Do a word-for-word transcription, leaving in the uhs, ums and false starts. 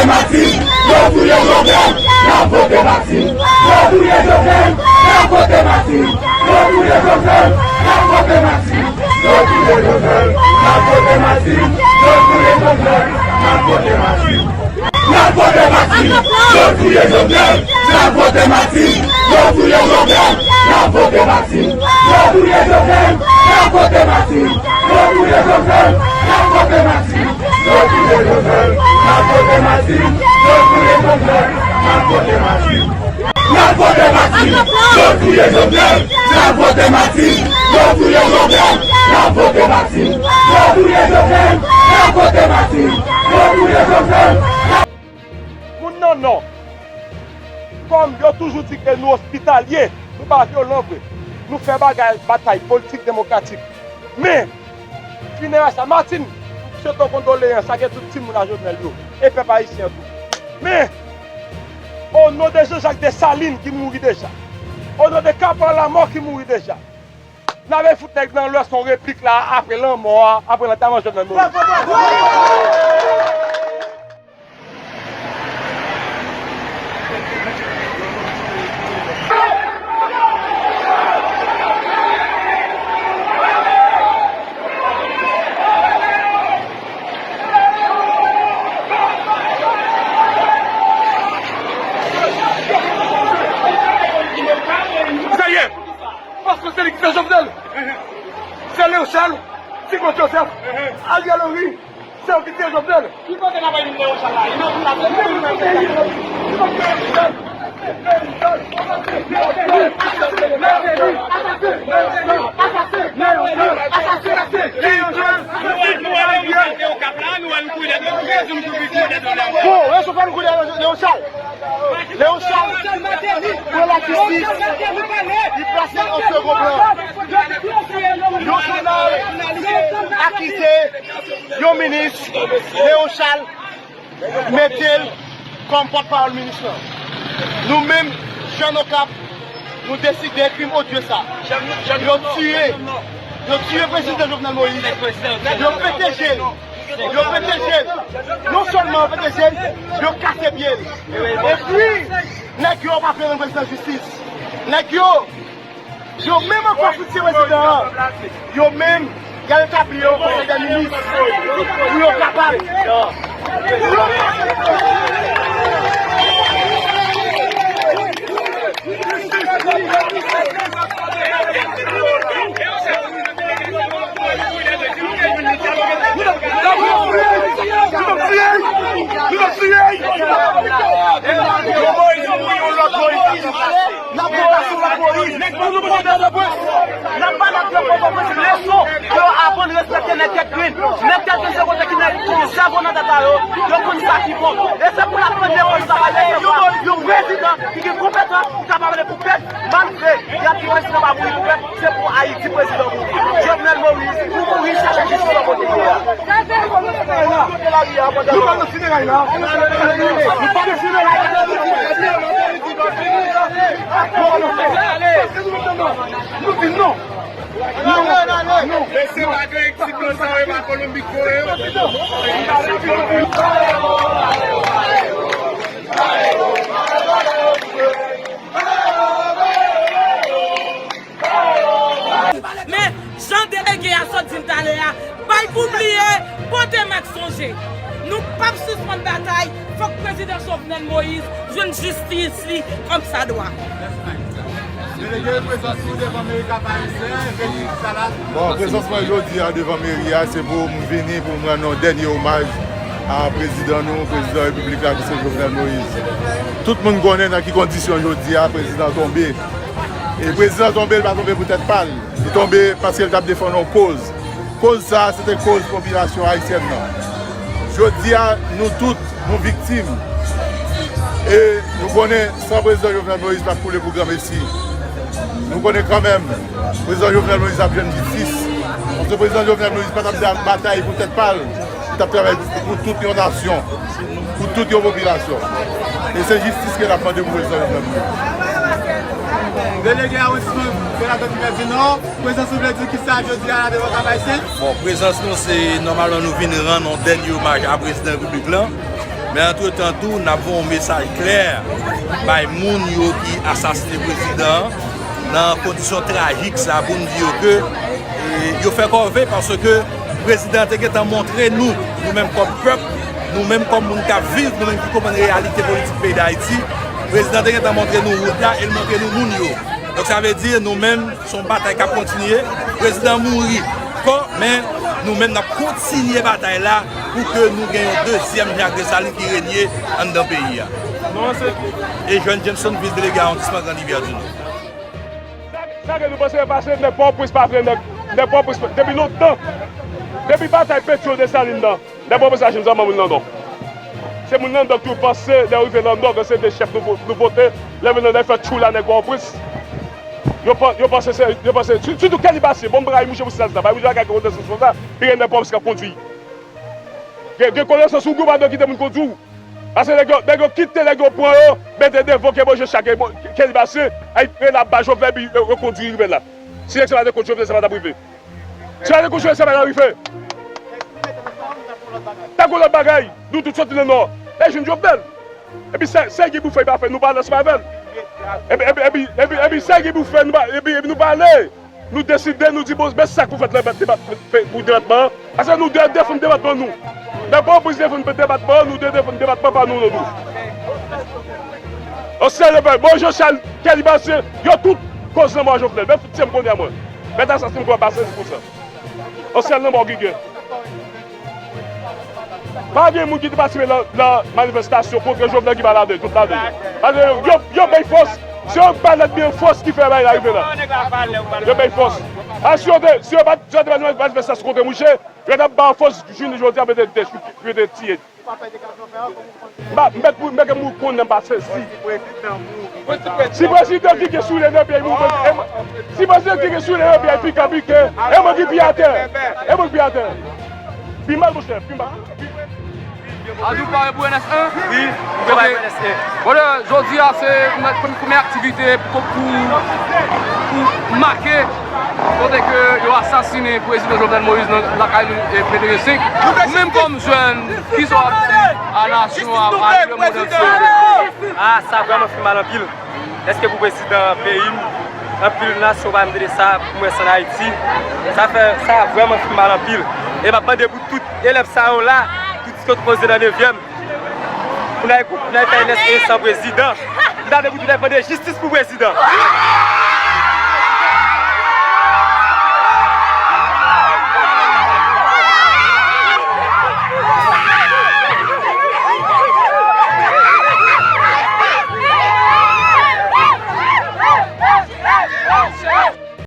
Martine, yo touye Jovenel, n ap vote Martine. Yo touye Jovenel, n ap vote Martine. Yo touye Jovenel, n ap vote Martine. Yo touye Jovenel, n ap vote Martine. Yo touye Jovenel, n ap vote Martine. N ap vote Martine. Yo touye Jovenel, n ap vote Martine. Yo touye Jovenel, n ap vote Martine. Yo touye Jovenel, n ap vote Martine. Yo touye Jovenel, n ap vote Martine. Yo touye Jovenel, n ap vote Martine. Yo touye Jovenel, n ap vote Martine. N ap vote Martine. Yo touye Jovenel, n ap vote Martine. Yo touye Jovenel, n ap vote Martine. Yo touye Jovenel, n ap vote Martine. Yo touye Jovenel, n ap Moun nan non. Kòm yo toujou di ke nou ospitalye, nou pa vyolan vre. Nou fè bagay, batay politik demokratik. Men, fineray sa, Martine, m swete w kondoleyans ak tout timoun a Jovenel yo, e pèp ayisyen an tou. Men, o non de Jean-Jacques Dessalines ki mouri deja, o non de Kapwa Lamò ki mouri deja, n a vle fout nèg nan lwès yon replik la apre lanmò a, apre lantèman Jovenel Moïse. Sa ye, paske se li ki fè Jovenel. Se Léon Charles, Tigòt Joseph, Ariel Henry, se yo ki tiye Jovenel. Ki kote n ap al jwenn Léon Charles la? Li nan pou la tèt. Bon, yo sou fè nou koudè Léon Charles. Léon Charles pran lajistis, li plase an segon plan. Yon jounalis akize yon minis, Léon Charles mete l kòm pòtpawòl minis lan. Nou menm, jèn Okap, nou deside krim odye sa. Yo tiye, yo tiye prezidan Jovenel Moïse. Yo pete je l. Yo pete je l. Non sèlman yo pete je l, yo kase pye l. Epi, nèg yo pa vle rann prezidan jistis. Nèg yo, yo menm ankò pou tiye prezidan an. Yo menm, y al etabli yon konsèy dè minis pou yo kapab. N ap vota sou lòt Moyiz. N ap ba nèg yo Pòtoprens leson pou yo aprann respekte nèg tèt grenn. Nèg tèt grenn se kote ki nèg ki gen sèvo nan tèt a yo. Yo konn sa ki bon. E se pou n ap mande yo sa, yon prezidan ki gen konpetans, ki kapab ale pou pèp. Malgre y ap di prezidan pa mouri pou pèp, se pou Ayiti prezidan mouri. Jovenel Moïse, pou mouri, chache jistis nan kote li ye a. Nou pa nan fineray la. Nou pa nan fineray la. Nou di non. Non. Non. Mesye, pa gen ti blan sa yo, e pa Kolonbi k voye yo. Men, jan delege a sot di m talè a, bay pou bliye, pote mak sonje. Nou p ap sispann batay, fòk prezidan Jovenel Moïse jwenn jistis li kòmsadwa. Delege, prezans ou devan meri Kap Ayisyen, veni sa la. Bon, prezans mwen jodi a devan meri a, se pou m vini pou m rann yon dènye omaj a prezidan nou, prezidan repiblik la, ki se Jovenel Moïse. Tout moun konnen nan ki kondisyon jodi a prezidan tonbe. E prezidan tonbe, li pa tonbe pou tèt pa l. Li tonbe paske l t ap defann yon koz. Koz sa a, se te koz popilasyon ayisyèn nan. Jodi a, nou tout, nou viktim. E nou konnen, san prezidan Jovenel Moïse p ap koule pou granmesi. Nou konnen kanmenm, prezidan Jovenel Moïse ap jwenn jistis. Paske prezidan Jovenel Moïse pa t ap da-, batay pou tèt pa l. Li t ap travay pou, pou tout yon nasyon, pou tout yon popilasyon. E se jistis ke n ap mande pou prezidan Jovenel Moïse. Delege awondi Senatò Tivèz di Nò, prezans ou vle di kisa jodi a la devan Kap Ayisyen? Bon, prezans nou se nòmalman nou vin rann yon dènye omaj a prezidan repiblik lan. Men antretan tou, n ap voye yon mesaj klè bay moun yo ki asasinen prezidan an nan kondisyon trajik sa pou n di yo ke e, yo fè kòve paske prezidan an te gentan montre nou, nou menm kòm pèp, nou menm kòm moun k ap viv, nou menm ki konprann reyalite politik peyi Dayiti, prezidan an te gentan montre nou wout la e l montre nou moun yo. Donk sa vle di nou menm se yon batay k ap kontinye. Prezidan an mouri kò, men nou menm n ap kontinye batay la pou ke nou gen yon dezyèm Jean Dessalines ki renye anndan peyi a. Non, se Eugène Jameson, vis delege awondisman Gran Rivyè di Nò. Sa ke nou panse pase, nèg Pòtoprens pa vle nèg, nèg Pòtoprens depi lontan. Depi batay Petyon Desalin nan, nèg Pòtoprens pa janm zanmi moun Landò. Se moun Landò ki toujou panse, lè yo rive Landò, gen se de chèf nou vo- nou vote, lè vin Landò, fè tchoula nèg Pòtoprens. Yo pan- yo panse se, yo panse, si- sitou Kèli Basye, bon, m pa ka mouche pou sitwasyon sa, pa mouche bagay konesans konsa, pi gen nèg Pòtoprens k ap kondwi. Gen gen konesans ou gen pa dwe kite moun kondwi w. Paske nèg yo, nèg yo kite nèg yo pran yo, mete devan ke bon, Jean Charles, bon, Kèli Basye, ay rele ap ba Jovenel, epi yo, yo kondwi rive la. Si nèg sa pa te kont Jovenel, sa pa t ap rive. Si pa te kont Jovenel, sa pa t ap rive. Tankou lòt bagay, nou tout soti nan Nò. E jwenn Jovenel. Epi sa, sa ki pou fè, pa fè, nou pa ansanm avè l. Epi, epi, epi, epi, epi sa ki pou fè, nou pa, epi, epi nou pa ale. Nou deside, nou di, bon, men sa k pou fèt nan debat- pou depatman an. Paske nou dwe defann depatman nou. Nan Pòtoprens defann depatman an, nou dwe defann depatman pa nou, nou tou. Yon sèl pèp, bon, Jean Charles, Kèli Basye, yo tout koz lanmò Jovenel. Men fout tye m konnen mwen. Men ta sa si m kwè pase di pou sa. Yon sèl lanmò ki gen. Pa gen moun ki te patisipe nan, nan manifestasyon kont Jovenel ki pa ladan, tout ladan. Paske yo, yo, yo bay fòs. Se yon balèt byen fòs ki fè bay la rive la. Yo bay fòs. A si yo te, si yo pa, si yo te bay manifestasyon kont mouche, yo t ap ba fòs jounen jodi a mete dèch, mete tiye. Ba, mèt pou, mèt pou konnen m pa sezi. Si prezidan ki gen soulye nan pye, mwen, e mwen, si prezidan ki gen soulye nan pye, pike, pike, e mwen ki pi atè. E mwen ki pi atè. Pi mal, monchè, pi mal. Adi, ou pare pou N S A? Wi, m pare pou N S A. Bon, jodi a, se premye, premye aktivite pou, pou, pou make kote ke yo asasinen prezidan Jovenel Moïse nan lakay nou, e, Petwosenk. Ou menm kòm jèn, kisa w ap di a nasyon, a, a lemonn antye? A, sa vrèman fè m mal anpil. Èske pou prezidan peyi m, anpil nasyon pa menm tande sa, pou mwen se ann Ayiti. Sa fè, sa vrèman fè m mal anpil. E m ap mande pou tout elèv sa yo la, ki diskote poze nan nevyèm, pou n al, pou n al fè N S A san prezidan. M ta vle pou tout elèv mande jistis pou prezidan.